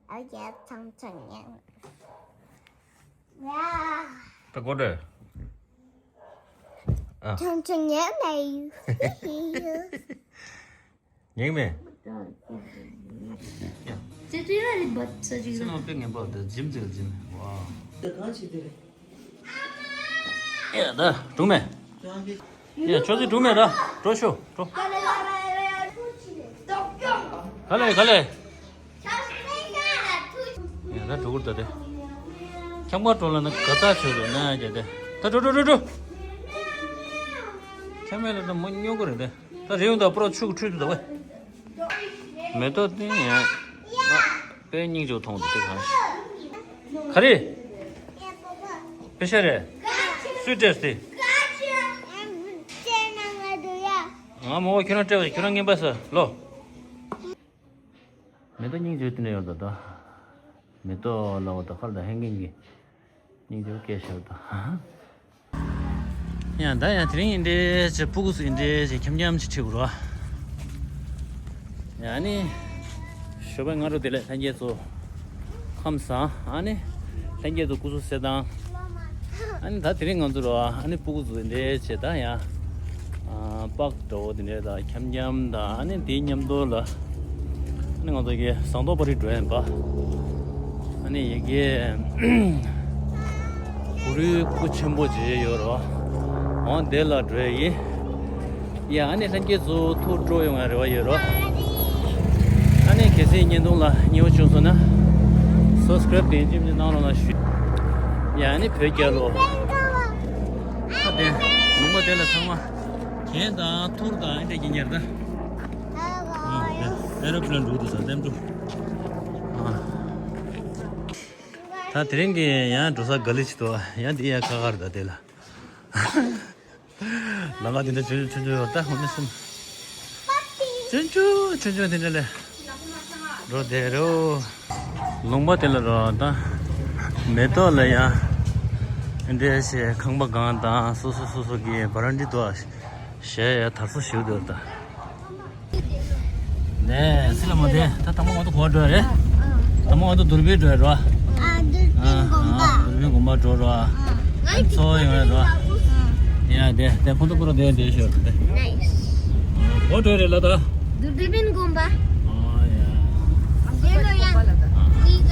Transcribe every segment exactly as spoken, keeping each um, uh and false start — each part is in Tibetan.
ཨ་ཡ་ཚང་ཚང་ཉན། ཡ། ད་གོ་འདྲ། ཨ། ཚང་ཚང་ཉན་ལ་ཡུ། ཉན་མེད། ཅེ་ཅེ་ར་རི་བད་ས་ཅིག་ར། སེམས་པ་དཔེ་ངན་པ་དེ་འཇིམ་ཅིག་འཇིམ། ཝ། དེ་གང་ཞིག་དེ་རེད། ཡ་ད་གྲུང་མེད། ཡ་ཆོས་སྲིད་གྲུང་མེད་ར། འགྲོ་ཤོག་འགྲོ། ག་ལེ་ག་ལེ། ཡ་ད་འགྲོ་གུར་ད་དེ། ཁྱམས་ཁར་འགྲོ་ལ་ན་ག་ད་ཆོས་རེད་ན་ཡ་དེ། ད་འགྲོ་འགྲོ་འགྲོ་འགྲོ། ཁྱམས་མེད་ལ་ད་མོ་སྨྱོ་གི་རེད་དེ། ད་རེ་ཡོང་ད་པུ་ར་ཆུ་གི་ཁྲུས་དུ་ད་བས། མེ་ཏོག་སྟེང་ཡང་། དཔེ་སྙིང་རྗེ་མཐོང་འདུག་དེ་གང་ཞིག་ག་རེ། དཔེ་ཤ་རེད། སུས་སྤྲད་དེ། ང་མོ་ཁྱོད་རང་སྤྲད་པ་ཁྱོད་རང་ངན་པ་ཟ་ལོ། མེ་ཏོག་སྙིང་རྗེ་དེ་འདྲ་ཡོད་འདུག་ད། མེ་ཏོག་ལ་འོ་ད་ཁར་ད་ཧེང་གིན་གི། སྙིང་རྗེ་སྐད་ཤོར་ད། ཡང་ད་ཡང་དེ་རིང་ཨིན་འདྲེ་ཅེ་སྤུ་གུ་སུ་ཨིན་འདྲེ་ཅེ་འཁྱམ་འཁྱམ་ཅིག་ཁྲིད་དགོས་རོ། ཡང་ནི། ཞོགས་པ་སྔ་དྲོ་བདེ་ལེགས་ལྷན་རྒྱས་ཚོ། ཁམས་བཟང་ཨ་ནི། ལྷན་རྒྱས་ཚོ་སྐུ་གཟུགས་གསལ་ཐང་། ཨ་ནི་ད་དེ་རིང་ང་ཚོ་རོ་ཨ་ནི་སྤུ་གུ་སུ་ཨིན་འདྲེ་ཅེ་ད་ཡང་། པགས་འདྲ་བོ་དེ་འདྲས་དང་འཁྱམ་འཁྱམ་དང་ཨ་ནི་དེའི་མཉམ་དུ་ལ་ཨ་ནི་ང་ཚོ་གི་ཟངས་མདོག་དཔལ་རི་འགྲོ་ཡིན་པ། ཨ་ནི་ཡི་གེ་གུ་རུའི་སྐུ་ཆེན་པོ་ཅིག་ཡོད་རོ། འོང་དེ་ལ་འགྲོ་ཡི། ཡ་ཨ་ནི་ལྷན་རྒྱས་ཚོ་ཐུགས་སྤྲོ་ཡོང་བའི་རེ་བ་ཡོད་རོ། ཨ་ནི་གལ་སྲིད་བརྙན་ཐུང་ལ་མཉེས་པོ་བྱུང་སོང་ན་སབ་སི་ཀ་རེབ་དེ་འཇིམ་གྱི་གནང་རོགས་གནང་ཞུ། ཡ་ཨ་ནི་བོད་རྒྱལ་ལོ། ཁ་བདེ། ལུང་པ་དེ་ལ་ཚང་མ། གྱེན་དང་ཐུར་དང་ཨེ་འདྲས་ཀྱི་ཉེར་ད། ཨེ་རོ་པི་ལན་འགྲོ་འདུག་ས་ལྟེམ་འགྲོ། ད་དེ་རིང་གི་ཡང་འགྲོ་ས་ག་ལི་ཅི་ཏོ་ཡང་དེ་ཡང་ཁ་ཁར་ད་དེ་ལ། ལམ་ཁ་དེ་འདྲ་ཆུང་ཆུང་ཆུང་ཆུང་ཡོད་ད་ཧུ་ནི་སུམ། ཆུང་ཆུང་ཆུང་ཆུང་དེ་འདྲ་ལས། འགྲོ་བསྡད་རོ། ལུང་པ་དེ་ལ་རོ་ད། མེ་ཏོག་ལ་ཡ། འདྲེ་ཞེས་ཁང་པ་གང་དང་སོ་སོ་སོ་སོ་གི་བ་རན་ཌི་དུ་ཞེས་ཡ་དར་སོ་ཞིག་འདུག་ད། ནས་སི་ལ་མོ་དེ་ད་དང་པོ་ང་ཚོ་གོ་བ་འགྲོ་རེད། དང་པོ་ང་ཚོ་དུར་བི་འགྲོ་རོ། ཨ་དུར་བི་དགོན་པ། དུར་བི་དགོན་པ་འགྲོ་རོ། ཚོ་ཡོང་རེད་རོ། ཡ་དེ་དེ་ཁོང་ཚོ་པུ་རོ་དེ་དེ་ཤོར་དེ། གོ་འགྲོ་རེད་ལ་ད། དུར་བི་དགོན་པ། ཨོ་ཡ། དེ་ལོ་ཡང་། ནི་ག་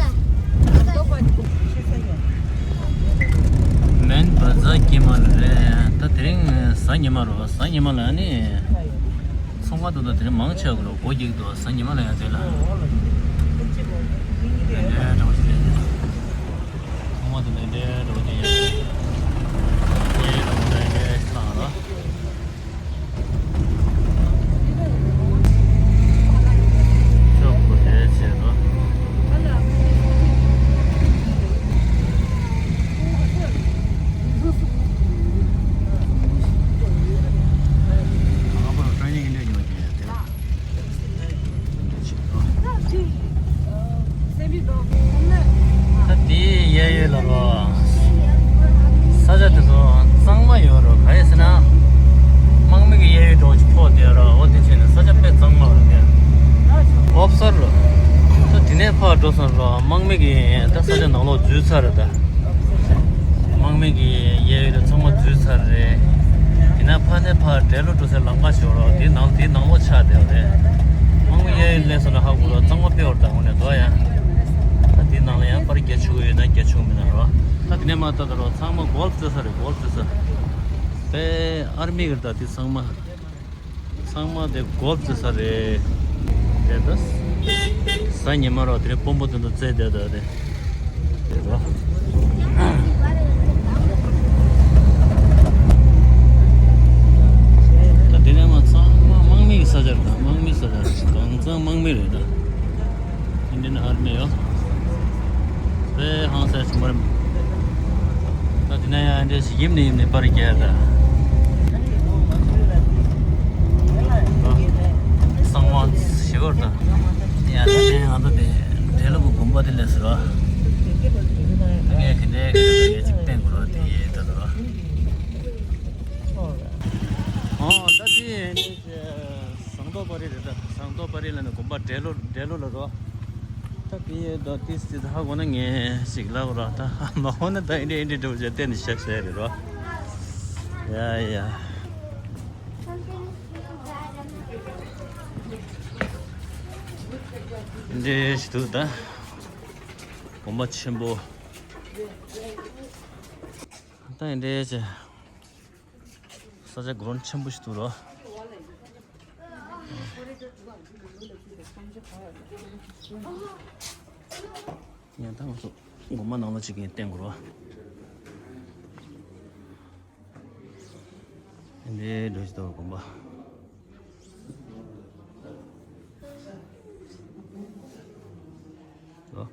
མེན་བ་ཛ་ཀི་མ་ལ་རེད། ད་དེ་རིང་གཟའ་ཉི་མ་རོ། གཟའ་ཉི་མ་ལ་ནི། ཚོང་ཁང་དུ་ད་དེ་རིང་མང་ཆེ་བ་རོ་སྒོ་རྒྱག་འདུག་གཟའ་ཉི་མ་ལ་ཡ་དེ་ལ། ཚོང་ཁང་དུ་ནས་འདྲེ་འགྲོ་གི་ཡ། ཁོ་ཡའི་ལ་མོ་ད་འདྲེ་ལངས་རོ། ཤོག་གུ་དེ་བྱེད་དོ། ང་པར་ཀྲ་ནི་ཨིན་ཌི་ཡ་ཉོ་གི་ཡ་དེ་ལ། ད་དེའི་གཡས་གཡོན་ལ་རོ། ས་ཆ་དེ་ཚོ་གཙང་མ་ཡོད་རོ། ག་རེ་ཟེར་ན། དམག་མི་གི་གཡས་གཡོན་འདྲ་བོ་ཅིག་ཕོག་བསྡད་རོ། འོ་དེ་བྱས་ནས་ས་ཆ་དཔེ་གཙང་མ་རེད་དེ། ཨོབ་སར་རོ། ད་དེ་ནས་ཕར་འགྲོ་སོང་རོ། དམག་མི་གི་ད་ས་ཆ་ནང་ལོགས་འཛུལ་ཚར་རེད་ད། དམག་མི་གི་གཡས་གཡོན་ཚང་མ་འཛུལ་ཚར་རེད། དེ་ན་ཕར་ནས་ཕར་འབྲས་ལོ་འགྲོ་སའི་ལམ་ཁ་ཞོག་རོགས། དེ་ནང་དེའི་ནང་ལོགས་ཆགས་བསྡད་པ་རེད། དམག་མི་གཡས་གཡོན་སླེབས་སོང་ན་ཧ་གོ་རོགས། གཙང་མ་དཔེ་འོར་དང་ངོ་ནས་འདུག་ཡ། ད་དེའི་ནང་ལ་ཡང་པར་རྒྱག་ཆོག་གི་ཡོད་ན་རྒྱག་ཆོག་མིན་ན་རོགས། ད་དེ་ནས་མར་ལྟ་ད་རོགས། ཚང་མ་གོལ་ཕ་རྩེ་ས་རེད། གོལ་ཕ་རྩེ་ས། དཔེ་ཨར་མི་གི་རེད་ད་དེ་ཚང་མ། ཚང་མ་དེ་གོལ་ཕ་རྩེ་ས་རེད། དེ་ད་གཟའ་ཉི་མ་རོ། དེ་རིང་དཔོན་པོ་དེ་ཚོ་རྩེ་བསྡད་ད་རེད། དེ་རོ། ད་དེ་ནས་མར་ཚང་མ་དམག་མི་གི་ས་ཆ་རེད་ད། དམག་མི་ས་ཆ་རེད། གང་ཚང་དམག་མི་རེད་ད། ཨིན་ཌི་ཡན་ཨར་མི་ཡོད། དཔེ་ཧང་སང་ཞིག་མ་རེད། ད་དེ་ན་ཡང་འདྲ་ཞིག་ཡིབ་ནས་ཡིབ་ནས་པར་རྒྱག་ད། གཙང་མ་ཞེ་པོ་རེད་ད། ཡ་ད་དེ་ང་ཚོ་དེ་འབྲས་ལོ་གི་དགོན་པ་དེ་ལས་ཟེར་བ། ངས་དེ་འདྲའི་གི་ངས་ཅིག་བསྟན་དགོས་རོགས་དེ་ཡིན་ད་ཟེར་བ། ཨོ་ད་དེ་ནི་ཟངས་མདོག་དཔལ་རི་རེད་ད། ཟངས་མདོག་དཔལ་རི་ལ་ནི་དགོན་པ་འབྲས་ལོ་འབྲས་ལོ་ལ་རོ། ད་དེ་ཡོད་དོ། ཏིས་ཏི་ད་ཧ་གོ་ན་ངས་ཞིག་ལབ་རོགས། ད་མ་གོ་ན་ད་ཨིན་དྲི་ཨིན་དྲི་འདྲ་བོ་བྱས་བསྟན་ནས་བཞག་བཞག་རེད་རོ། ཡ་ཡ། འདྲེ་ཞིག་འདུག་ད། དགོན་པ་ཆེན་པོ། ད་ཡིན་འདྲེ་ཆེ། ས་ཆ་གུ་རོན་ཆེན་པོ་ཞིག་འདུག་རོ། ཡང་ད་ང་ཚོ་དགོན་པ་ནང་ལ་ཅིག་གིན་བསྟན་དགོས་རོ། འདི་འདྲ་ཞིག་འདུག་དགོན་པ། ལོ།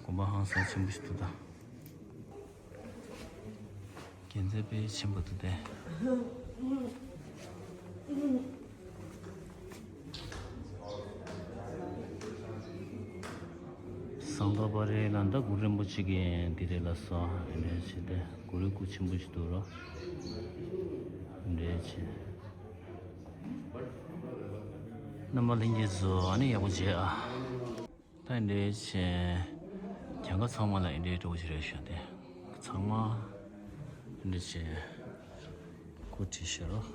དགོན་པ་ཧང་སང་ཆེན་པོ་ཞིག་འདུག་ད། དགེ་མཚན་དཔེ་ཆེན་པོ་འདུག་སྟེ། སང་ད་པ་རེ་ལ་འདི་གུ་རུ་རིན་པོ་ཆེ་གི་འདི་རེད་ལ་སོ། འདྲེ་ཆེ་སྟེ་གུ་རུའི་སྐུ་ཆེན་པོ་ཞིག་འདུག་རོ། འདྲེ་ཆེ། རྣམ་པ་ལྷན་རྒྱས་ཚོ་ཨ་ནི་ཡག་པོ་བྱེད་ཨ། ད་འདི་འདྲའི་བྱས། གྱངས་ཁ་ཚང་མ་ལ་འདི་འདྲའི་སྤྲོ་པོ་ཞིག་རེད་ཤག་སྟེ། ཚང་མ་འདི་འདྲ་བྱས། གོ་སྒྲིག་བྱེད་རོགས།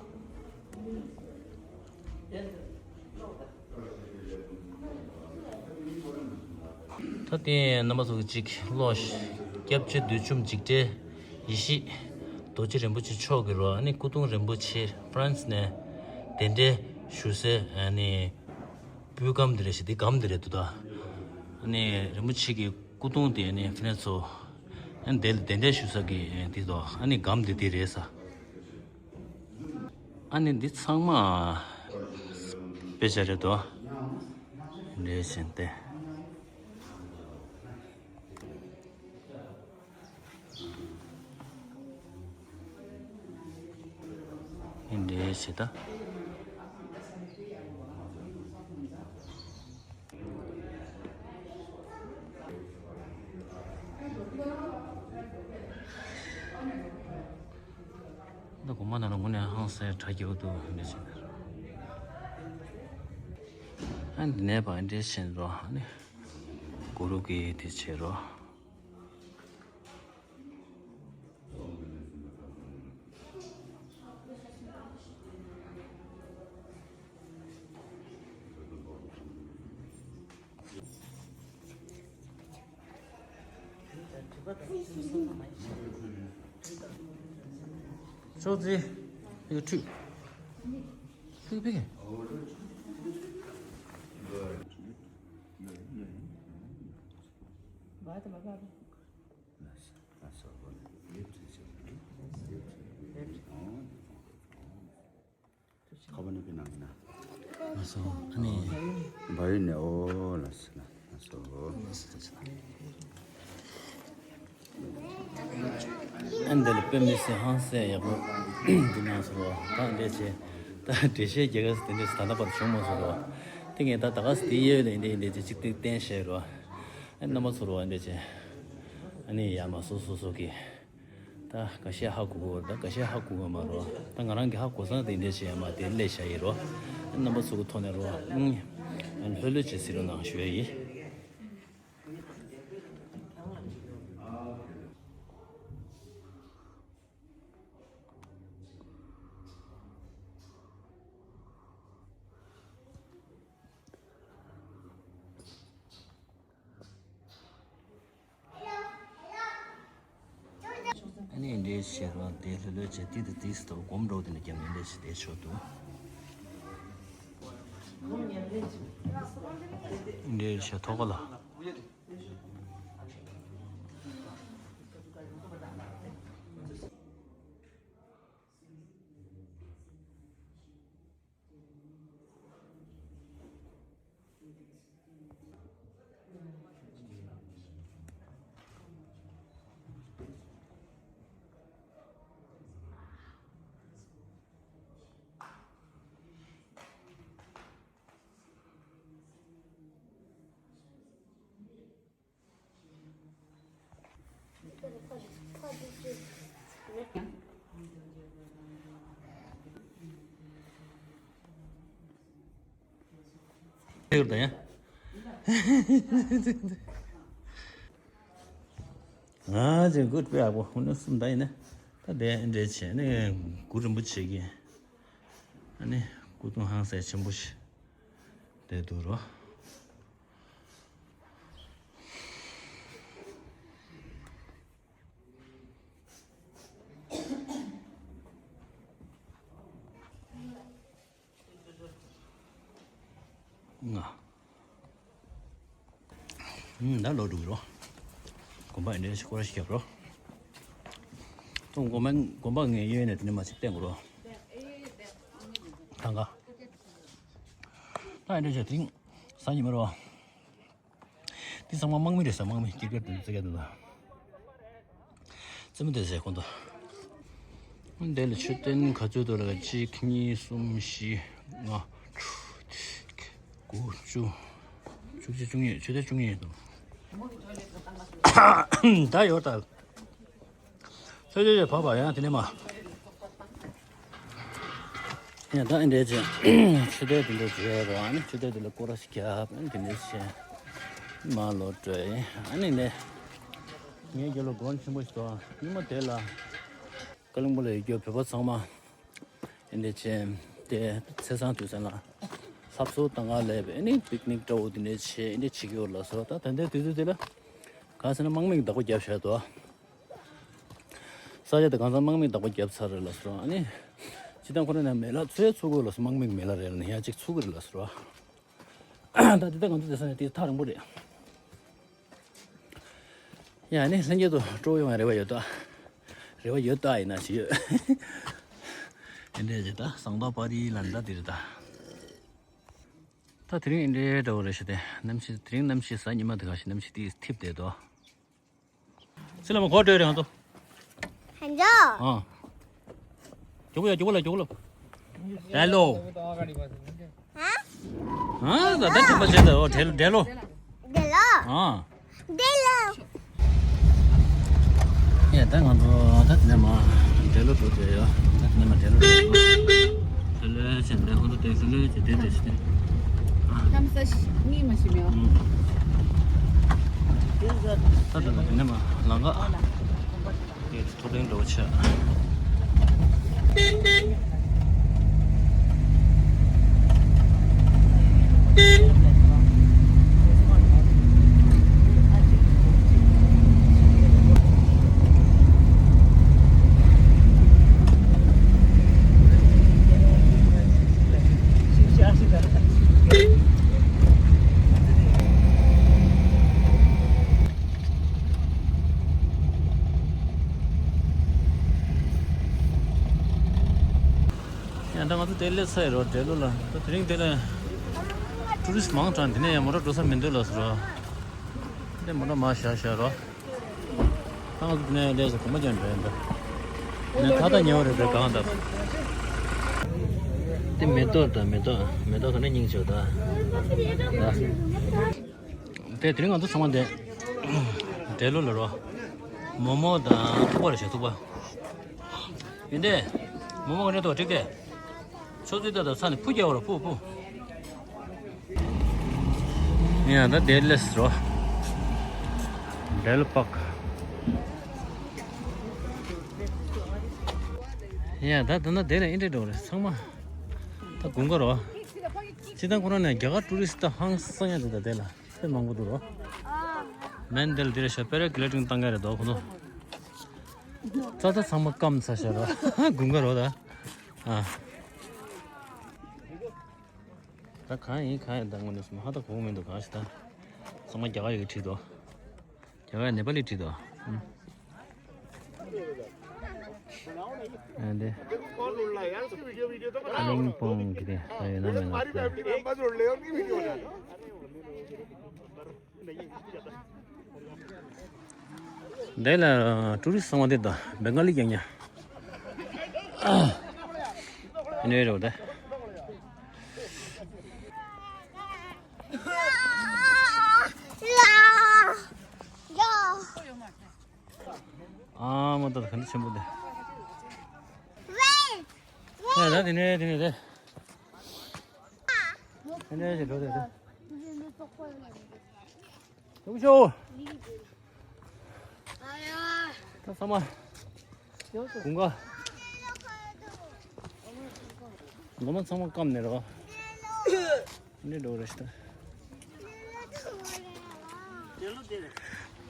ད་ལྟའི་རྣམ་པ་ཚོ་གི་གཅིག་ཀློག། སྐྱབས་རྗེ་བདུད་འཇོམས་འཇིགས་བྲལ་ཡེ་ཤེས་རྡོ་རྗེ་རིན་པོ་ཆེ་མཆོག་གིས་རོ། ཨ་ནི་སྐུ་གདུང་རིན་པོ་ཆེ་ཧྥ་རན་སི་ནས་གདན་འདྲེན་ཞུ་སའི་ཨ་ནི། སྤུས་སྒམ་འདི་རེད་ཤག་འདི་སྒམ་འདི་རེད་འདུག་ད། ཨ་ནི་རིན་པོ་ཆེ་གི་སྐུ་གདུང་དེ་ཨ་ནི་ཕི་ནས་ཚོ། ཨ་ནི་དེ་ལ་གདན་འདྲེན་ཞུ་ས་གི་འདི་དོ། ཨ་ནི་སྒམ་འདི་འདི་རེད་ས། ཨ་ནི་འདི་ཚང་མ་དཔེ་ཆ་རེད་དོ། འདྲེ་བཞིན་ཏེ། འདི་འདྲའི་བྱེད་ད། ད་གོང་མ་ནང་ལ་དངོས་གནས་ཧང་སངས་དྲ་རྒྱ་འདུག་འདི་བྱེད་ད། ཨ་འདི་ནས་པ་འདྲའི་བྱེད་རོ། ཨ་ནི་གུ་རུ་གི་དེ་བྱེད་རོ། ཅོག་ཙེ། ཡོ་ཁྲུས། ཕིག་ཕིག་ཁ་བ་ནི་པི་ནང་ན། ལགས་སོ། ཨ་ནི། བ་ཡུ་ནི་ཨོ་ལགས་སོ་ལགས་སོ། ཨ་འདི་ལ་དཔེ་མི་སྲིད་ཧང་སངས་ཡག་པོ་འདི་གནང་སོང་རོ། ད་འདྲས་བྱས། ད་འགྲེལ་བཤད་རྒྱག་ག་དེ་འདྲས་ད་ལྟ་བར་བྱུང་མ་སོང་རོ། དེ་ངས་ད་ད་ག་སེ་དེ་ཡོད་ལ་འདི་འདྲས་ཅིག་ཏིག་བསྟན་བཤད་རོ། ཨ་རྣམ་པ་ཚོ་རོ་འདྲས་བྱས། ཨ་ནི་ཡར་མར་སོ་སོ་སོ་གི། ད་འགའ་ཤས་ཧ་གོ་གི་རེད། ད་འགའ་ཤས་ཧ་གོ་གི་མ་རེད། ད་ང་རང་གིས་ཧ་གོ་ས་དེ་འདྲས་བྱས་མ་དེ་ལས་བྱ་ཡི་རོ། རྣམ་པ་ཚོ་གི་ཐོག་ནས་རོ། ཨུང་། ལྷོད་ལྷོད་བྱས་ཟེར་རོགས་གནང་ཞུ་ཡ་ཡིན། ཨ་ནི་འདྲའི་ཞེས་རོགས་དེ་ལྷོད་ལྷོད་བྱས་ཏི་ཏི་ཏིས་ཏོ་སྒོམ་འགྲོ་དེ་འདྲ་རྒྱབ་ནས་འདྲའི་ཞེས་དེ་ཆོག་འདུག་འདྲའི་ཞེས་ཐོག་ཁ་ལ། ཡོད་ད་ཡ། ང་ཅན་གུ་དཔེ་ཡག་པོ་ཧུ་ནི་གསུམ་ད་ཡིན་ན། ད་དེ་འདྲས་བྱས་ནས་གུ་རིན་པོ་ཆེ་གི་ཨ་ནི་སྐུ་གདུང་ཧང་སང་ཆེན་པོ་ཞིག་དེ་འདུག་རོ། ང་ད་ལོ་དྲུག་རོ། དགོན་པ་འདྲ་ཞིག་སྐོར་ཞིག་བརྒྱབ་རོ། ཏོ་དགོན་པ་དགོན་པ་ངས་གཡས་ནས་དེ་ནས་མ་ཅིག་བསྟན་དགོས་རོ། ཐང་ག་ད་འདྲ་ཞིག་དེ་རིང་གཟའ་ཉི་མ་རོ། འདི་ཚང་མ་དམག་མི་རེད་ས། དམག་མི་དཀྱིལ་ཀ་དུ་རྩེ་ག་དུ་ད། རྩེ་མོ་དེ་ཟེར་ཁོང་ཚོ། འདི་ལ་མཆོད་རྟེན་ག་ཚོད་འདུག་ལ། གཅིག་གཉིས་གསུམ་བཞི་ལྔ་དྲུག་དགུ་བཅུ། བཅུ་གཅིག་བཅུ་གཉིས། མཆོད་རྟེན་བཅུ་གཉིས་འདུག་ད་ཡོད་ད། ཚོད་ཚོད་ཚོད་བབ་བ་ཡང་དེ་ནས་མ། ཡང་ད་ཨེ་འདྲས་ཅན། ཆུ་དེ་དེ་འདྲས་བྱས་རོ། ཨ་ནི་ཆུ་དེ་དེ་ལ་སྐོར་ར་ཞིག་བརྒྱབ། ཨ་ནི་དེ་འདྲས་བྱས། མ་ལོ་སྤྲོད། ཨ་ནི་ནས། ངའི་རྒྱབ་ལ་སྒོ་ཆེན་པོ་ཞིག་འདུག་ཉི་མ་དེ་ལ། ཀ་ལིང་པོ་ལ་ཡོད་རྒྱུ་བོད་པ་ཚང་མ། ཨེ་འདྲས་ཅན། དེ་ཚེས་བཟང་དུས་བཟང་ལ། ལྷ་གསོལ་བཏང་ག་སླེབས། ཨ་ནི་པིག་ནིག་འདྲ་བོ་དེ་འདྲས་བྱས། ཨེ་འདྲས་བྱེད་ཀྱི་ཡོད་ལ་སོ། ད་ད་ལྟའི་དུས་ཚོད་དེ་ལ། གང་ཟེར་ན་དམག་མིས་བདག་པོ་བརྒྱབ་བཞག་འདུག་ས་ཆ་དེ་གང་ཚང་དམག་མིས་བདག་པོ་བརྒྱབ་ཚར་རེད་ལ་སོ། ཨ་ནི། སྤྱི་བཏང་ཁོ་རང་ནས་མེ་ལ་ཚོས་ཚུགས་དགོས་ལ་སོ། དམག་མིས་མེ་ལ་རེད་ལ་ནི་ཡང་གཅིག་ཚུགས་ཀྱི་རེད་ལ་སོ། ད་དེ་ད་ང་ཚོ་དེ་ས་ནས་དེ་ཐག་རིང་པོ་རེད། ཡང་ནི་ལྷན་རྒྱས་དུ་སྤྲོ་ཡོང་བའི་རེ་བ་ཡོད་ད། རེ་བ་ཡོད་ད་ཡིན་ན་ཞིག་ཡོད། ཨེ་འདྲས་ཅིག་ད་ཟངས་མདོག་དཔལ་རིའི་ལ་འདྲ་དེ་རེད་ད། ད་དེ་རིང་ཨེ་འདྲས་འདྲ་བོ་རེད་ཤག་དེ་གནམ་གཤིས་དེ་རིང་གནམ་གཤིས་གཟའ་ཉི་མ་དེ་ག་ཞིག་གནམ་གཤིས་དེ་འཐིབས་བསྡད་དོ། སི་ལ་མ་གོ་སྤྲོད་རེད་ང་ཚོ། ཧན་ཇོ། ཨ། མགྱོགས་པོ་ཡ། མགྱོགས་པོ་ལ། མགྱོགས་པོ་ལ། འགྲེལ་ལོ། ཧ། ཨ། ད་ད་དྲན་པ་བྱས་ད། འོ་འགྲེལ་ལོ། འགྲེལ་ལོ། ཨ། འགྲེལ་ལོ། ཡ་ད་ང་ཚོ་ད་དེ་ནས་མ་འགྲེལ་ལོ་འགྲོ་བསྡད་ཡོད། ད་དེ་ནས་མ་འགྲེལ་ལོ་འགྲོ་བསྡད་ཡོད། ལྷོད་ལྷོད་བྱས་ནས་ཁོང་ཚོ་དེ་ལྷོད་ལྷོད་བྱས་བསྡད་བསྡད་བྱས་ཏེ། ཨ། ཁམས་ས་གཉིས་མ་ཤི་མེད། ཨ། ད་དེ་ནས་མ་ལམ་ཁ། ཡེ་ཐོ་ལེང་འགྲོ་ཆ། ཡང་ད་ང་ཚོ་དེ་སླེབས་ཚར་ཡོད་རོ། འབྲས་ལོ་ལ། ད་དེ་རིང་དེ་ལ་ཊུ་རི་སི་མང་དྲགས། འདི་ནས་ཡང་མོ་ཊ་འགྲོ་ས་མི་འདུག་ལ་ཟེར་རོ། འདི་མོ་ཊ་མར་བཞག་བཞག་རོ། ད་ང་ཚོ་འདི་ནས་སླེབས་ས་གོམ་པ་རྒྱག་འགྲོ་ཡིན་ད། ནས་ད་ད་ཉེ་བ་རེད་པས་གང་ད། དེ་མེ་ཏོག་ད་མེ་ཏོག་མེ་ཏོག་ག་ནས་སྙིང་རྗེ་ད། དེ་དེ་རིང་ང་ཚོ་ཚང་མ་དེ་འབྲས་ལོ་ལ་རོ། མོག་མོག་དང་ཐུག་པ་རེད་ཤག་ཐུག་པ། ཡིན་ཏེ། མོག་མོག་ག་ནས་ཐུག་པ་འགྲིག་སྟེ། ཆུ་ཚོད་དེ་དང་ཚ་ནས་ཕུ་རྒྱག་པ་ར་ཕུ་ཕུ། ཡ་ད་དེ་ལས་རོ། འབྲས་ལོ་པག་ཡ་ད་ད་ན་དེ་ལ་ཨིན་འདྲེ་འགྲོ་རེད་ཚང་མ། ད་དགུན་ཁ་རོ། སྤྱིར་བཏང་ཁོ་རང་ནས་རྒྱ་གར་ཊུ་རི་སི་ཊི་ཧང་སང་ཡ་འདུག་ད་དེ་ལ། དཔེ་མང་པོ་འདུག་རོ། མན་དེ་ལ་འདིར་ཤ་པེ་ར་གི་ལི་ཊིང་བཏང་གི་རེད་དོ་ཁོ་ཚོ། རྩྭ་ས་ཚང་མ་སྐམ་ཚར་ཤག་རོ། དགུན་ཁ་རོ་ད། ཨ། ད་གང་ཡིན་གང་ཡིན་ད་དངོས་གནས་སུ་ཧ་ད་གོ་གི་མི་འདུག་གང་ཞིག་ད། ཚང་མ་རྒྱ་གར་ཡི་གེ་བྲིས་འདུག་རྒྱ་གར་ནེ་པ་ལི་བྲིས་འདུག་ཨ་འདི། ཨ་ལིང་པོང་གི་དེ་ད་ཡོད་ན་མེད་ན་ད། འདི་ལ་ཊུ་རི་སི་ཚང་མ་འདི་དང་བེང་ག་ལི་རྐྱང་རྐྱང་། ཨ་ནི་རེད་ད། ཨ་མ་ད་ག་འདྲ་ཆེན་པོ་འདི། ཨ་ད་དེ་ནས་དེ་ནས་དེ། དེ་ནས་ཞིག་འགྲོ་དེ་དེ། ཡོང་ཤོག་ད་ཚང་མ། དགུན་ཁ། ངོ་མ་ཚང་མ་སྐམ་ནས་རོ། འདི་འགྲོ་རེ་ཤི་ད།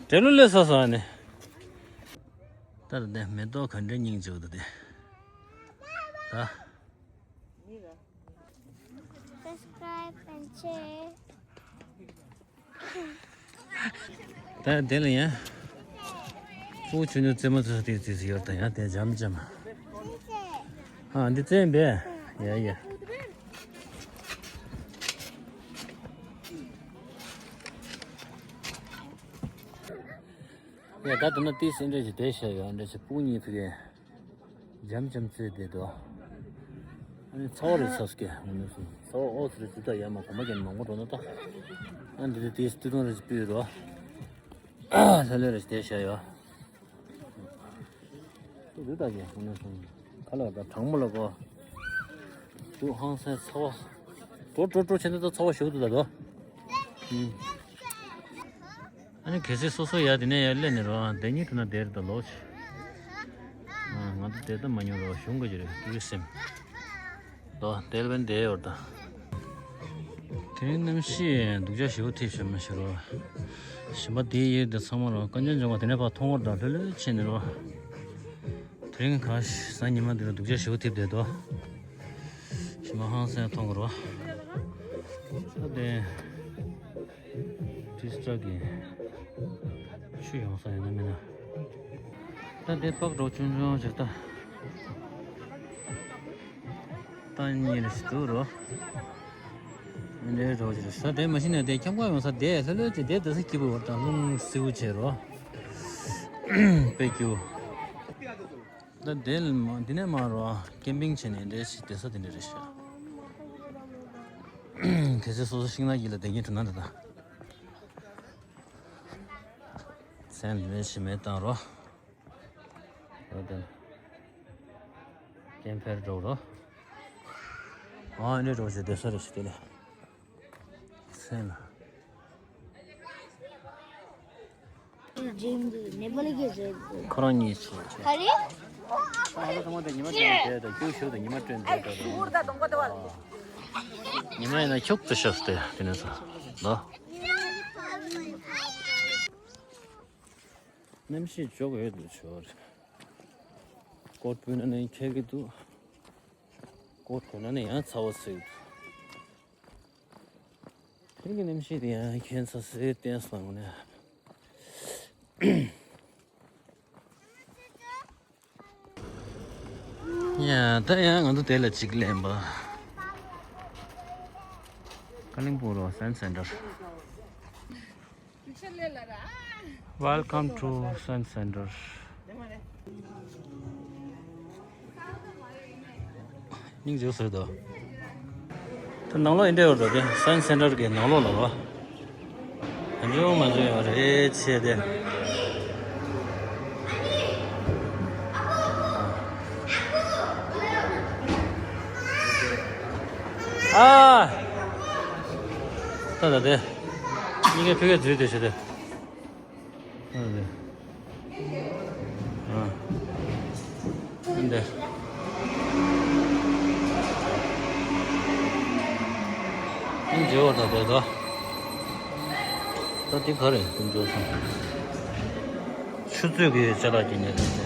འབྲེལ་ལོ་ལས་ས་ས་ནས། ད་ལྟ་དེ་མེ་ཏོག་ག་འདྲའི་སྙིང་རྗེ་པོ་འདུག་དེ། ད། Subscribe and share. ད་དེ་ལ་ཡང་། ཕྲུ་གུ་ཆུང་ཆུང་རྩེད་མོ་རྩེ་ས་དེ་རྩེ་ས་ཡོད་ད་ཡང་དེ་འཇམ་འཇམ། ཨ་འདི་རྩེད་པས། ཡ་ཡ། ཡ་ད་དུ་ན་ཏིས་འདྲ་ཞིག་དེ་བཤད་ཡོད་འདྲ་ཞིག་ཕྲུ་གུ་གཉིས་ཕ་གི། འཇམ་འཇམ་རྩེད་བསྡད་འདུག་ཨ་ནི་ཚ་བ་རེ་ཚ་སྐྱེ་ངོ་ནས་སོང་ཚ་བ་ཨོ་ཚོ་རེ་ཚུ་ད་ཡ་མ་གོ་མ་རྒྱན་མང་པོ་འགྲོ་ན་ད། ཨ་འདི་དེ་དེ་སྟི་སྟོང་རེ་ཚུ་སྤུས་རོ། ལྷ་ལྷ་རེ་དེ་བྱ་ཡོ། དེ་དུ་ད་རྒྱན་ངོ་ནས་སོང་ཁ་ལག་ད་གྲང་མོ་ལ་གོ། དུ་ཧང་སེ་ཚ་བ། ཀྲོ་ཀྲོ་ཀྲོ་བྱས་ནས་ད་ཚ་བ་ཞུགས་འདུག་ད་དོ། ཨ་ནི་གལ་སྲིད་སོ་སོ་ཡ་དེ་ནས་ཡ་སླེབས་ནས་རོ་དེ་གཉིས་དུ་ན་དེར་དུ་ལོག་ཆེ། ང་ཚོ་དེ་ལྟ་མ་མྱོང་རོ་གཞུང་གི་ཅི་རེད་ཏུ་རི་སེམས། དོ་དེར་བན་དེ་ཡོར་ད། དེ་རིང་གནམ་གཤིས་སྡུག་ཅག་ཞེ་པོ་ཐེབས་བྱུང་མ་ཤེས་རོ། ཞིམ་པ་དེའི་ཡིར་དེ་ཚང་མ་རོ་དཀོན་མཆོག་འབྱུང་བ་དེ་ནས་ཕར་མཐོང་བར་དང་ལྷོད་ལྷོད་བྱས་ནས་རོ། དེ་རིང་ག་གཟའ་ཉི་མ་འདི་རུ་སྡུག་ཅག་ཞེ་པོ་ཐེབས་བསྡད་དོ། ཞིམ་པ་ཧང་སང་མཐོང་གི་རོ། ད་དེ། ཏྲིས་ཏྲ་གི་ཆུ་ཡོང་ས་ཡོད་ན་མིན་ན། ད་དེ་པགས་རོ་ཆུང་ཆུང་ཞིག་ད། ད་གཉིས་རེ་ཞིག་འདུག་རོ། མི་འདྲའི་རོ་ཞིག་རེད་ས་དེ་མ་གཞི་ནས་དེ་ཁྱམས་ཁ་ཡོང་ས་དེ་ལྷོད་ལྷོད་ཅིག་དེ་དེ་ས་སྐྱིད་པོ་བར་དང་རླུང་བསིལ་བོ་བྱེད་རོ། དཔེ་སྐྱིད་པོ། ད་དེ་ལ་མ་འདི་ནས་མ་རོ་ཀེམ་པིང་བྱས་ནས་འདྲེ་ཞིག་དེ་ས་དེ་འདྲ་རེད་ཤག་གལ་སྲིད་སོ་སོ་ཤིང་ནགས་ཀྱི་ལ་བསྡད་ཉེན་འགྲོ་ན་འདྲ་ད། མཚན་ལས་ཤི་མེད་བཏང་རོ། རོ་དེ་ལ། ཀེམ་ཕེར་འགྲོ་རོ། ཨ་ནི་རོ་ཞེ་བདེ་ས་རེ་ཞིག་དེ་ལས། མཚན་ལ། ཁོ་རང་གཉིས་ཆེ་ཆེ། ག་རེ། ཨ་ལོ་ཚང་མ་དེ་ཉི་མ་སྤྲོད་ནས་བསྡད་དང་ཁྱོད་ཤོག་དང་ཉི་མ་སྤྲོད་ནས་བསྡད་དང་། ཉི་མ་ཡིན་ན་ཁྱུག་ཏུ་ཤོག་སྟེ་དེ་ནས་ས་ལོ། གནམ་གཤིས་འཇོག་ཡོད་དུ་ཆོག་རེད། ཀོ་ཊི་ཕུད་ན་ནི་ཁྱེར་གི་འདུག་ཀོ་ཊི་གོན་ན་ནི་ཡང་ཚ་བ་ཟེར་གི་འདུག་དེ་གི་གནམ་གཤིས་དེ་ཡང་ཁྱད་མཚར་ཟེར་བསྟན་སོང་ནས། ཡ་ད་ཡང་ང་ཚོ་དེ་ལ་གཅིག་ལེན་པ། ཀ་ལིང་སྤུང་རོ་སན་སེན་ཊར། Welcome to Science Center. སྙིང་རྗེ་བཟོས་འདུག་ད་ནང་ལོགས་ཡིན་འདྲ་ཡོད་རེད་དེ་སའེན་སི་སེན་ཊར་གྱི་ནང་ལོགས་ལ་བ། ད་འཇོག་མ་འཇོག་ཡོད་རེད་ཆེ་དེ། ཨ། ད་ད་དེ། གཉིས་ཀའི་ཕི་གའི་འཛུལ་དེ་བྱེད་དེ། ཨ་ནི། ཨ། ཨ་འདི། ཨ་འཇོག་ད་དེ་ད། ད་དེ་ག་རེ་དེ་འཇོག་སོང་། ཆུ་ཚོད་ཀྱི་ཅ་ལག་གི་ནས་རེད་དེ།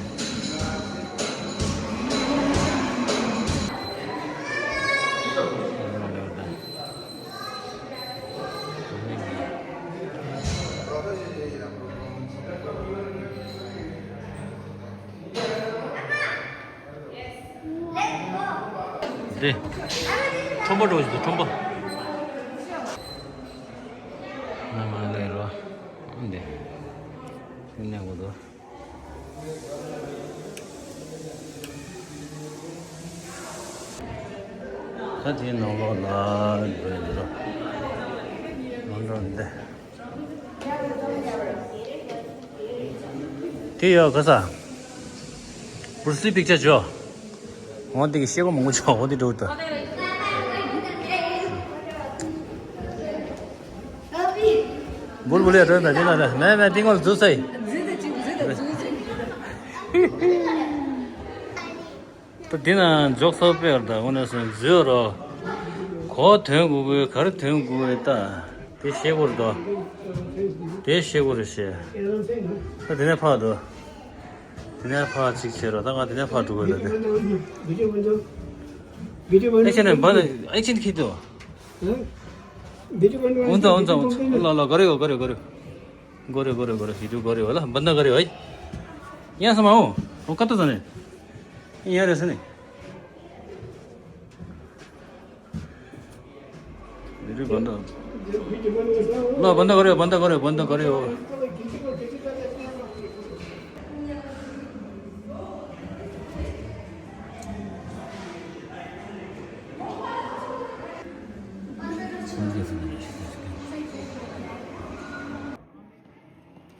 འདི། ཁྲོན་པ་འགྲོ་བཞིན་འདུག་ཁྲོན་པ། ང་མ་ལས་རོ། འདི། འདི་ནས་འགོ་འདུག་ད་དེའི་ནང་ལོགས་ལ་འགྲོ་ཡིན་འགྲོ། ནང་འགྲོ་འདི། དེ་ཡོད་ག་ས། བུ་སི་པིག་ཅར་ཅོ། འོ་དེ་གི་ཤེལ་སྒོ་མང་པོ་ཅོ་འོ་དེ་འགྲོ་ད། འབུར་འབུར་ལས་འགྲོ་ད་འདི་ན་ད་མེད་མེད་ཏིང་ངོ་ལ་འཛུལ་ཚེ། ད་འདི་ན་འཇོག་ཚོ་པེར་ད་འོ་ན་སོང་འཛུལ་རོ། གོ་དོན་དགུ་དགུའི་གར་དོན་དགུ་དགུའི་ད་དེ་ཤེས་དགོས་རེད་དོ། དེ་ཤེས་དགོས་རེད་ཤེས། ད་དེ་ནས་ཕག་འདུག་དེ་ནས་ཕག་གཅིག་བྱེད་རོགས། ད་ང་དེ་ནས་ཕག་འགྲོ་དགོས་ད་དེ། ཨེག་ཤན་ནས་འབར་ཨེག་ཤན་ཁྱེར་འདུག་འོན་ཙང་འོན་ཙང་འོན་ཙང་། ལ་ལ་ག་རེ་ཡོད་ག་རེ་ཡོད་ག་རེ་ཡོད། ག་རེ་ག་རེ་ག་རེ་ཡོད་ག་རེ་ཡོད་ལ་འབར་ན་ག་རེ་ཡོད། ཡ་ས་མ་འོ་འོ་ཀ་ཏོ་ཟ་ནས། ཡ་རེ་ས་ནས། འདི་རུ་བན་ད། ལ་བན་ད་ག་རེ་ཡོད། བན་ད་ག་རེ་ཡོད། བན་ད་ག་རེ་ཡོད།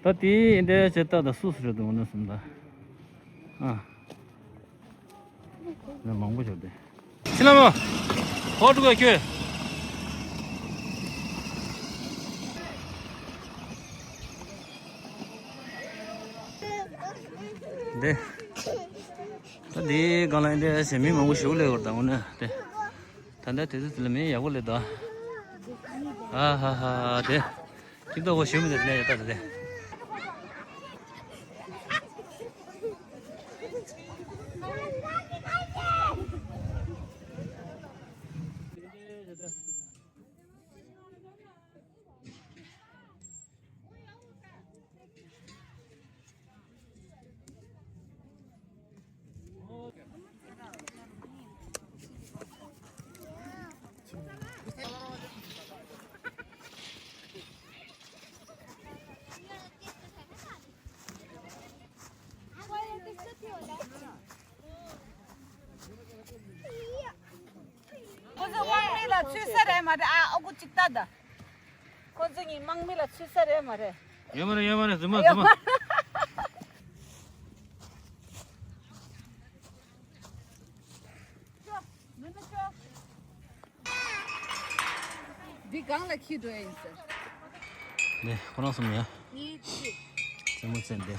ད་དེའི་འདྲའི་བྱེད་སྟངས་དང་སུ་སུ་རེད་འདུག་འོ་ན་སུམ་ད། ཨ། ན་མང་པོ་ཞིག་དེ། ཕྱི་ལ་མོ། ཧོ་ཀྲུ་ག་ཁྱོད། དེ། ད་དེའི་སྒང་ལ་འདི་ཟེར་མི་མང་པོ་ཞིག་སླེབས་ཡོད་ད་འོ་ན་དེ། ད་ལྟ་དེ་ཚོ་དེ་ལ་མི་ཡག་པོ་སླེབས་ད། ཨ་ཧ་ཧ་དེ། ཁྱིམ་ཐོག་གོ་ཞུ་མི་དེ་ནས་ཡོད་ད་དེ། ཁོ་ཚོ་དམག་མི་ལ་ཚུད་ས་རེད་མ་རེད། ཨ་ཨ་ཁུ་གཅིག་ལྟ་ད། ཁོ་ཚོ་གཉིས་དམག་མི་ལ་ཚུད་ས་རེད་མ་རེད། ཡོད་མ་རེད་ཡོད་མ་རེད། རྫུན་མ་རྫུན་མ། འདི་སྒང་ལ་འཁྱེར་འགྲོ་ཡ་ཡིན་ཟེར། ནས་ཁོ་རང་གསུམ་ཡ། གཉིས་གཅིག་རྩེད་མོ་རྩེ་འདི།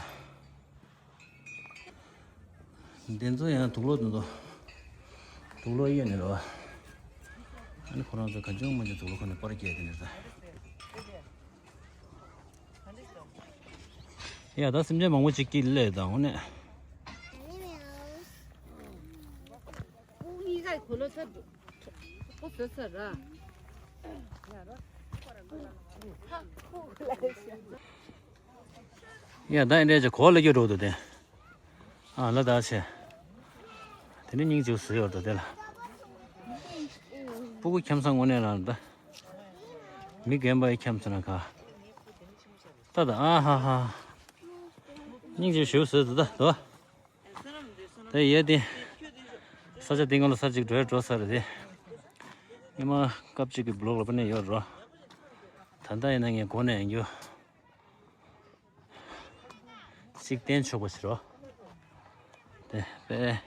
འདི་ཚོ་ཡང་དུག་ལོག་འདི་ཚོ། དུག་ལོག་གཡོན་ནས་རེད་བ། ཨ་ནི་ཁོ་རང་ཚོ་གང་བྱུང་མང་བྱུང་དུག་ལོག་ཁ་ནས་པར་སྐྱེལ་དེ་འདྲ་ས། ཡ་ད་སེམས་ཅན་མང་པོ་ཅིག་སྐྱིད་ལས་དང་འོ་ནས། ཡ་ད་ཨེ་འདྲས་ཀྱི་གོ་ལ་རྒྱུ་འགྲོ་འདུག་དེ། ཨ་ལ་ད་ཆེ། དེ་ནི་སྙིང་རྗེ་བཟོས་ཡོད་དོ་དེ་ལ། སྤུ་གུ་འཁྱམ་ས་དངོས་གནས་ལ་ད། མི་རྒན་པ་ཡི་འཁྱམ་ས་ན་ག་ད་ད་ཨ་ཧ་ཧ། སྙིང་རྗེ་ཞུ་བཟོས་འདུག་ད་དོ། དེ་ཡས་དེ། ས་ཆ་དེ་སྔོན་ལ་ས་གཅིག་འགྲོ་ཡ་འགྲོ་ས་རེད་དེ། ཉི་མ་སྐབས་གཅིག་གི་བི་ལོག་ལ་པ་ནས་ཡོད་རོ། ད་ལྟ་ཡིན་ན་ངས་གོ་ནས་ཡིན་རྒྱུ། གཅིག་བསྟན་ཆོག་པ་ཞིག་རོ། དེ་པས།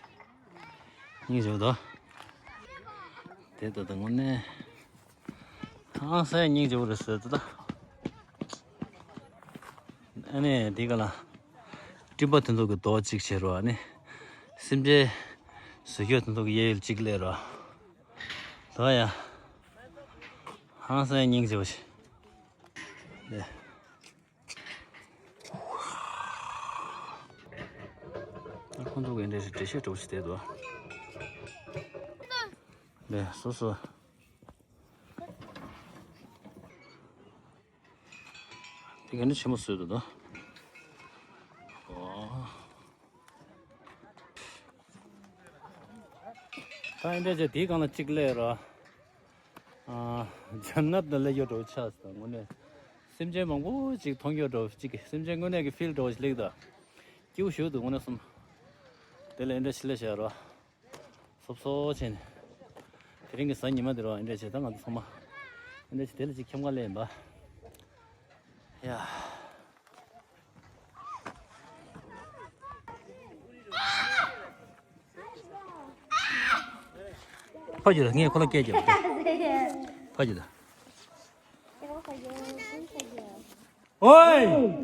སྙིང་རྗེ་པོ་དོ། དེ་ལྟ་དང་དངོས་གནས། ཧང་སང་སྙིང་རྗེ་པོ་རེད་ཟེར་ད། ཨ་ནི་དེ་ག་ལ། སྤྲིན་པ་དེ་ཚོ་གི་རྡོ་གཅིག་བྱེད་རོ་ཨ་ནི། སེམས་ཅན། བཟོད་སྐྱོ་དེ་ཚོ་གི་གཡས་གཡོན་གཅིག་སླེབས་རོ། དོ་ཡ། ཧང་སང་སྙིང་རྗེ་པོ་ཞིག་ལེ། ཁོང་ཚོ་གི་འདྲ་ཞིག་འགྲེལ་བཤད་འདྲ་བོ་ཞིག་བསྡད་འདུག་ལེ་སོ་སོ། དེ་ག་ནི་ཆེན་མོ་བཟོས་འདུག་ད། ཨོ། ད་ཨེ་འདྲ་བྱས་དེའི་སྒང་ལ་གཅིག་སླེབས་ར། ཨ། ཇན་ནད་ལ་སླེབས་ཡོད་འགྲོ་ཆགས་སོང་དངོས་གནས། སེམས་ཅན་མང་པོ་ཅིག་མཐོང་ཡོད་འགྲོ་གཅིག་སེམས་ཅན་དངོས་གནས་ཀྱི་ཕིལ་འགྲོ་ཞིག་སླེབས་ད། སྐྱིད་པོ་ཞིག་འདུག་དངོས་གནས་སོམ། དེ་ལ་ཨེ་འདྲ་ཞིག་སླེབས་བཞག་ར། སོབ་སོབ་བྱས་ནས། དེ་རིང་གི་གཟའ་ཉི་མ་དེ་ར་ཨེ་འདྲ་བྱས་ད་ང་ཚོ་ཚང་མ། ཨེ་འདྲ་བྱས་དེ་ལ་ཅིག་འཁྱམ་ག་སླེབས་ཡིན་པ། ཡ། ཕ་རྒྱུད་ལ་ངས་ཁོ་ལ་སྐད་རྒྱབ། ཕ་རྒྱུད་ལ། དེ།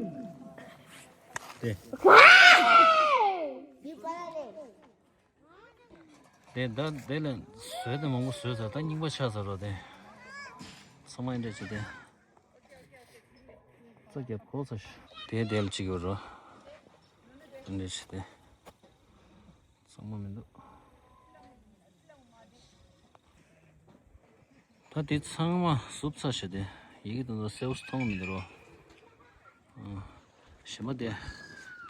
དེ་ད་དེ་ལ་བཟོས་དེ་མང་པོ་བཟོས་ཚར། ད་རྙིང་པ་ཆགས་ཚར་རོ་དེ། ཚང་མ་འདྲ་བྱེད་དེ། རྩ་རྒྱབ་གོ་ཚར་ཤག་དེ་དེ་ལ་གཅིག་ཡོད་རོ། འདྲ་བྱེད་དེ། ཚང་མ་མི་འདུག་ད་དེ་ཚང་མ་བསུབ་ཚར་ཤག་དེ་ཡི་གེ་དེ་ཚོ་གསལ་པོ་མཐོང་མི་འདུག་རོ། ཨ། གཞན་པ་དེ།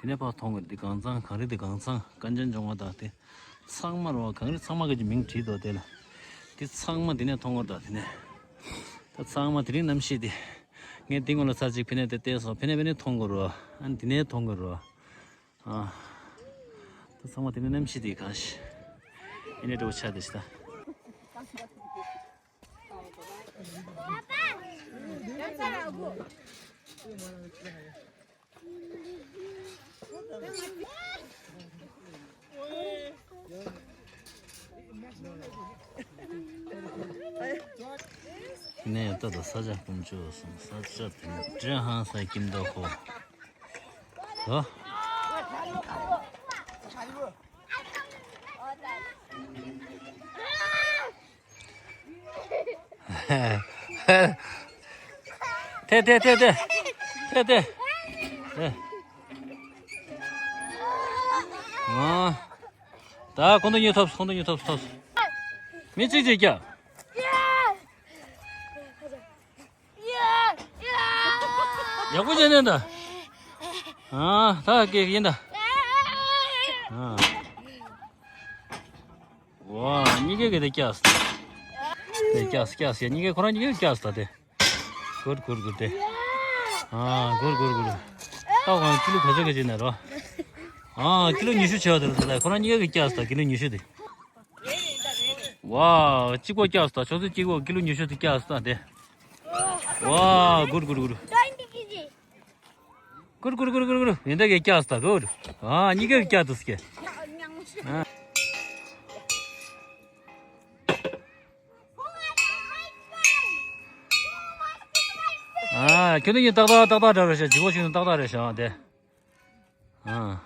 དེ་ནས་ཕར་མཐོང་གི་འདི་གངས་ཚང་གངས་རི་འདི་གངས་ཚང་ཀན་ཅན་ལྗོངས་མ་དང་དེ། ཚང་མ་རོ་གངས་རི་ཚང་མ་གི་མིང་བྲིས་འདུག་དེ་ལ། དེ་ཚང་མ་དེ་ནས་མཐོང་གི་འདུག་དེ་ནས། ད་ཚང་མ་དེ་རིང་གནམ་གཤིས་དེ། ངས་འདི་སྔོན་ལ་ཚར་གཅིག་ཕི་ནས་དེ་བལྟས་སོང་། ཕི་ནས་ཕི་ནས་མཐོང་གི་རོ། ཨ་ནི་དེ་ནས་མཐོང་གི་རོ། ཨ། ད་ཚང་མ་དེ་ནས་གནམ་གཤིས་དེ་གང་ཞིག་ཨེ་ནས་འགྲོ་ཆ་དེ་ཞིག་ད། ནས་ད་ལྟ་ས་ཆ་ཀུན་སྤྱོད་སོང་། ས་ཆ་དེ་ནས་ཀྲེ་ཧང་ས་ཀྱིན་ད་ཧོ། ཧོ། ཐེ་ཐེ་ཐེ་ཐེ། ཐེ་ཐེ། ཨ། ད་ཁོང་ཚོ་གཉིས་ཐོབ་སོང་། ཁོང་ཚོ་གཉིས་ཐོབ་སོང་། ཐོབ་སོང་། མི་གཅིག་གཅིག་རྒྱག་ཡག་པོ་བྱས་ནས་ད། ཨ། ད་སྐད་ཡིན་ད། ཨ། ཝ། གཉིས་ཀའི་གི་དེ་བཀྱགས། དེ་བཀྱགས་བཀྱགས་ཡ། གཉིས་ཀའི་ཁོ་རང་གཉིས་ཀའི་བཀྱགས་ད་དེ། གུར་གུར་གུར་དེ། ཨ། གུར་གུར་གུར། ད་གང་ཀི་ལོ་ག་ཚོད་ག་ཅིག་ནས་རོ། ཨ། ཀི་ལོ་ཉི་ཤུ་ཆེ་བ་དེ་རེད་ད། ཁོ་རང་གཉིས་ཀའི་བཀྱགས་ད་ཀི་ལོ་ཉི་ཤུ་དེ། ཝ། གཅིག་པོ་བཀྱགས་ད། ཆུ་ཚོད་གཅིག་པོ་ཀི་ལོ་ཉི་ཤུ་དེ་བཀྱགས་ད་དེ། ཝ། གུར་གུར་གུར། གུར་གུར་གུར་གུར། ཡིན་ད་གེ་བཀྱགས་ད་གུར། ཨ། གཉིས་ཀའི་བཀྱགས་ད་སྐྱེ། ཨ། ཨ། ཁྱོད་ནི་ཡིན་ཏག་ཏག་ཏག་ཏག་འདྲ་རེད་ཤག་ལྗིད་ཁོག་ཞིག་ནི་ཏག་ཏག་རེད་ཤག་དེ། ཨ།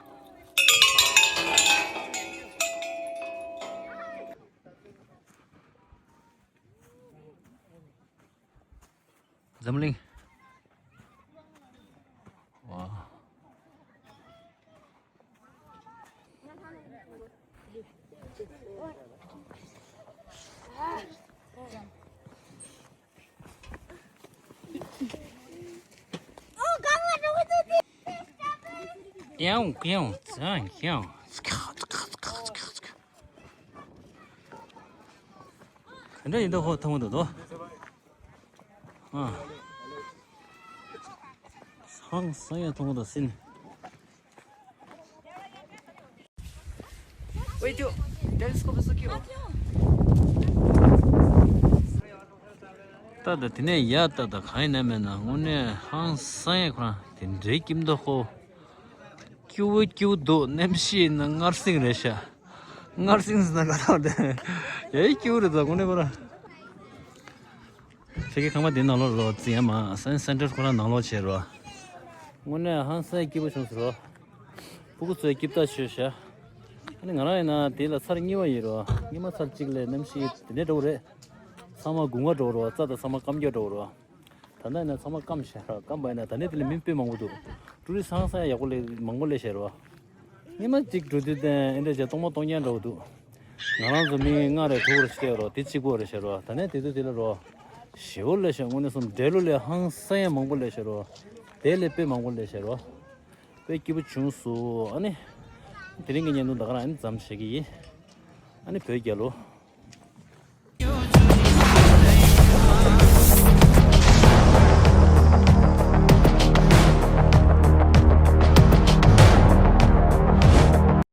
འཛམ་གླིང་། ཝ། ཀྱང་ཀྱང་ཙང་ཀྱང་། ག་འདྲ་ཡིན་ད་ཧོ་ཐང་མོ་ད་དོ། ཨ། ཧང་སང་ཡ་ཐང་མོ་ད་སིན། Wait, you telescope is okay. ད་ད་དེ་ནས་ཡ་ད་ད་གང་ཡིན་ན་མེད་ན་དངོས་གནས་ཧང་སང་ཡ་ཁོ་རང་དེ་འདྲའི་ཀིམ་ད་ཧོ། སྐྱིད་པོ་སྐྱིད་པོ་འདུག་གནམ་གཤིས་ཡིན་ན་སྔར་སེང་རེད་ཤག་སྔར་སེང་ཟེར་ན་ག་རང་རེད། ཡ་ཡི་སྐྱིད་པོ་རེད་ད་དངོས་གནས་ཁོ་རང་། ཕ་གི་ཁང་པ་འདི་ནང་ལོགས་ལོག་ཙི་ཡ་མ་སན་སེན་ཊར་ཁོ་རང་ནང་ལོགས་བྱས་རོ། དངོས་གནས་ཧང་སང་སྐྱིད་པོ་བྱུང་སོང་རོ། ཕྲུ་གུ་ཚོས་སྐྱིད་པོ་ད་བྱོས་ཤག་ཨ་ནི་ང་རང་ཡིན་ན་དེ་ལ་ཚར་གཉིས་པ་ཡིན་རོ། སྔོན་མ་ཚར་གཅིག་ལ་གནམ་གཤིས་དེ་འདྲ་འགྲོ་གི་རེད། ཚང་མ་དགུན་ཁ་འགྲོ་གི་རོ། རྩྭ་དང་ཚང་མ་སྐམ་རྒྱག་འགྲོ་གི་རོ། ད་ལྟ་ཡིན་ན་ཚང་མ་སྐམ་ཤག་ར། སྐམ་པ་ཡིན་ན་ད་ནས་དེ་ལ་མི་དཔེ་མང་པོ་འདུག་ཊུ་རི་སི་ཧང་སང་ཡག་པོ་སླེབས་མང་པོ་སླེབས་ཤག་རོ། སྔོན་མ་གཅིག་འགྲོ་དུས་དེ་ཨེ་འདྲ་བྱས་སྟོང་མ་སྟོང་རྐྱང་འདྲ་བོ་འདུག་ང་རང་ཚོ་མི་ལྔ་རེ་དྲུག་རེ་ཞིག་བསྡད་རོ། དེ་གཅིག་པོ་རེད་ཤག་རོ། ད་ནས་དེ་དུས་དེ་ལ་རོ། ཞེ་པོ་སླེབས་ཤག་དངོས་གནས་སོང་འབྲས་ལོ་ལས་ཧང་སང་ཡང་མང་པོ་སླེབས་ཤག་རོ། དེ་ལས་དཔེ་མང་པོ་སླེབས་ཤག་རོ། དཔེ་སྐྱིད་པོ་བྱུང་སོང་། ཨ་ནི། དེ་རིང་གི་བརྙན་ཐུང་ད་ག་རང་ཨ་ནི་མཚམས་བཞག་གི་ཡིན། ཨ་ནི་བོད་རྒྱལ་ལོ།